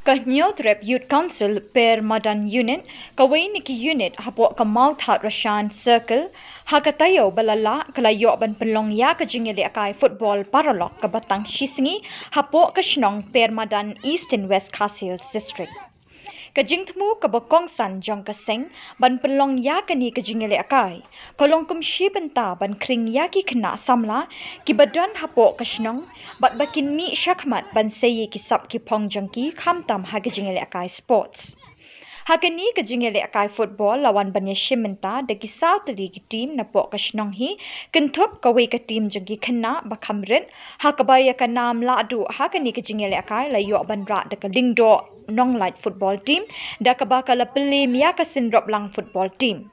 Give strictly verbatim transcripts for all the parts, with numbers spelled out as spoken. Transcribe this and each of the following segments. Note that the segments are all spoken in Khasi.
Ka Hynñiewtrep Youth Council Permadan Unit, kawei na ki unit hapoh ka Mawthadraishan Circle, ha ka taïew ba la lah ka la ïoh ban pynlong ïa ka jingïalehkai football paralok kaba tang shisngi hapoh ka shnong Permadan, Eastern West Khasi Hills District. Ka jingthmu kaba kongsan jong ka seng ban pynlong ïa kane ka jingïalehkai ka long kum shi bynta ban khring ïa ki khynnah samla kiba don hapoh ka shnong, bad ba kin mih shakhmat ban sei ïa ki sap ki phong jong ki khamtam ha ka jingïalehkai sports. Ha kane ka jingïalehkai football la wan ban ïashim bynta da ki saw tylli ki team napoh ka shnong hi, kynthup kawei ka team jong ki khynnah ba kham rit, ha kaba ïa ka nam lahduh ha kane ka jingïalehkai la ïoh ban rah da ka Lyngdoh Nonglait football team, da kaba ka la pynlem ïa ka Synroplang football team.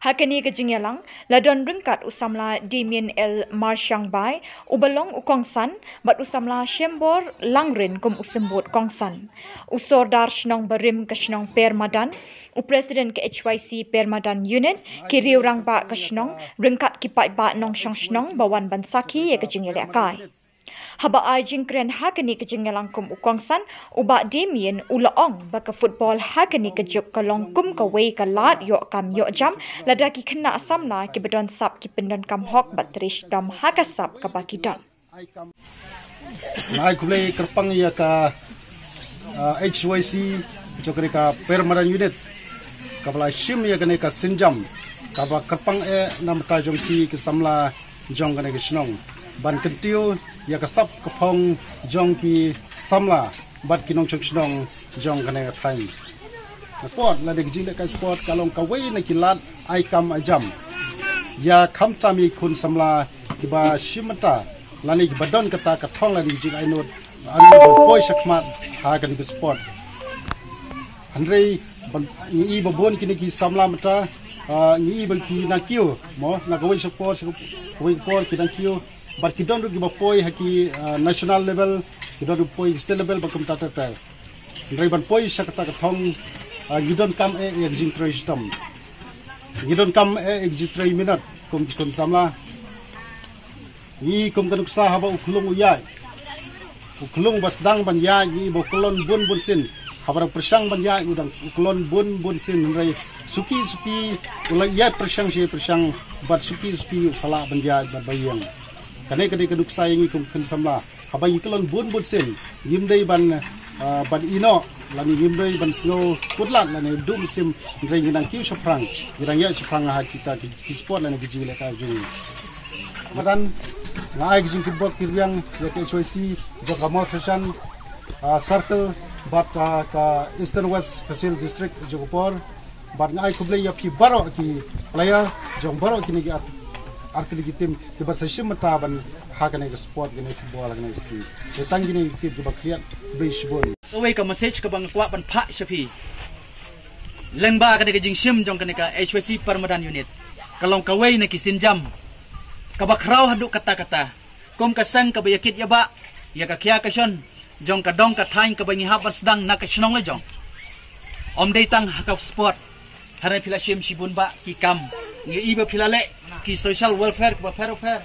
Ha kane ka jingïalang la don ryngkat u samla Damien L Marshangbai uba long u kongsan, bad u samla Shembor Langrin kum u symbud kongsan. U sordar shnong barim ka shnong Permadan, u president ka H Y C Permadan Unit, ki riew rangbah ka shnong, ryngkat ki paidbah nongshong shnong ba wan ban sakhi ïa ka jingïalehkai. Haba ai jingkren ha kane ka jingïalang kum u kongsan, u Bah Damien u la ong ba ka football ha kane ka juk ka long kum kawei ka lad ïoh kam ïoh jam, lada ki khynnah samla kiba don sap ki pyndonkam hok bad trei shitom ha ka sap kaba ki don. Nga ai khublei kyrpang ïa ka, ah, H Y C jong kane ka Permadan Unit kaba la shim ïa kane ka sienjam kaba kyrpang eh na bynta jong ki, ki samla jong kane ka shnong, ban kyntiew ïa ka sap ka phong jong ki samla bad ki nongshong shnong jong kane ka thaiñ. Ka sport, lane ka jinglehkai sport ka long kawei na ki lad ai kam ai jam ïa khamtam ïa ki khun samla kiba shim bynta lane kiba don kata ka thong lane ka jingainod, ban poi shakhmat ha kane ka sport. Hynrei ban, ngi i ba bun kine ki samla mynta, ah, ngi i ba ki nang kiew mo, na kawei ka por sha kawei ka por ki nang kiew, bad ki don ruh kiba poi ha ki, ah, national level, ki don ruh poi state level bad kumta ter ter. Hynrei ban poi sha kata ka thong, ah, ngi donkam eh ïa ka jingtrei shitom. Ngi donkam eh ïa ka jingtrei minot kum ki khun samla. Ngi kum ka nuksa haba u khlung u ïaid, u khlung ba sdang ban ïaid, ngi i ba u khlon bun bun sien. Haba dang pyrshang ban ïaid u dang u khlon bun bun sien, hynrei suki suki u la ïaid pyrshang shi pyrshang, bad suki suki u sa lah ban ïaid bad ba ïeng. Kane ka dei ka nuksa ïa ngi kum ki khun samla. Haba ngi khlon bun bun sien, ngim dei ban, ah, ban ïehnoh lane ngim dei ban sngew khutlad lane duh mynsiem, hynrei ngi nang kiew shaphrang, ngi nang ïaid shaphrang ha kita ki, ki sport lane ki jinglehkai jong ngi. Madan, nga ai ka jingkyrpad kyrpang ïa ka H Y C jong ka Mawthadraishan, ah, Circle bad, ah, ka Eastern West Khasi Hills District jong ka por. Bad nga ai khublei ïa phi baroh ki player jong baroh kine ki ar, ar tylli ki team kiba sa shim bynta ban ha kane ka sport, kane ka football, kane ka street. Te tang kine ki team kiba khriat, khublei shibun. Kawei ka message kaba nga kwah ban phah sha phi lyngba kane ka jingshim jong kane ka H Y C Permadan Unit, ka long kawei na ki sienjam kaba khraw haduh katta katta. Kum ka seng kaba ïakit ïabah ïa ka khia ka shon jong ka dong ka thaiñ kaba ngi hap ban sdang na ka shnong la jong, ym dei tang ha ka sport. Hynrei phi la shim shibun bah ki kam. Ngi i ba phi la leh ki social welfare kaba pher u pher.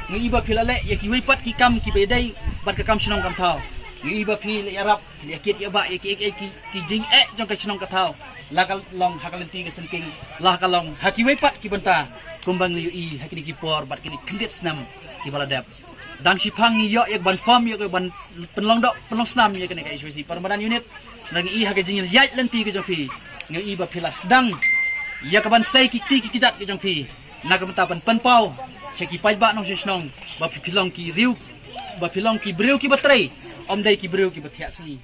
Ngi i ba phi la leh ïa kiwei pat ki kam kiba ïadei bad ka kam shnong kam thaw. Ngi i ba phi la ïarap, phi la ïakit ïabah ïa ki, ïa ki, ki jingeh jong ka shnong ka thaw, la ka long ha ka lynti ka syngkien, la ka long ha kiwei pat ki bynta. Kumba ngi ïohi ha kine ki por bad kine khyndiat snem kiba la dep, dang shiphang ngi ïoh ïa ka ban form, ïoh ïa ka ban pynlong doh pynlong snam ïa kane ka H Y C Permadan Unit. Ngi i ha ka jingïaid lynti ka jong phi, ngi i ba phi la sdang ïa ka ban sei ki kti ki kjat ka jong phi, na ka bynta ban pynpaw sha ki paidbah nongshong shnong ba phi, phi long ki riew, ba phi long ki briew kiba trei, ym dei ki briew kiba thiah sngi.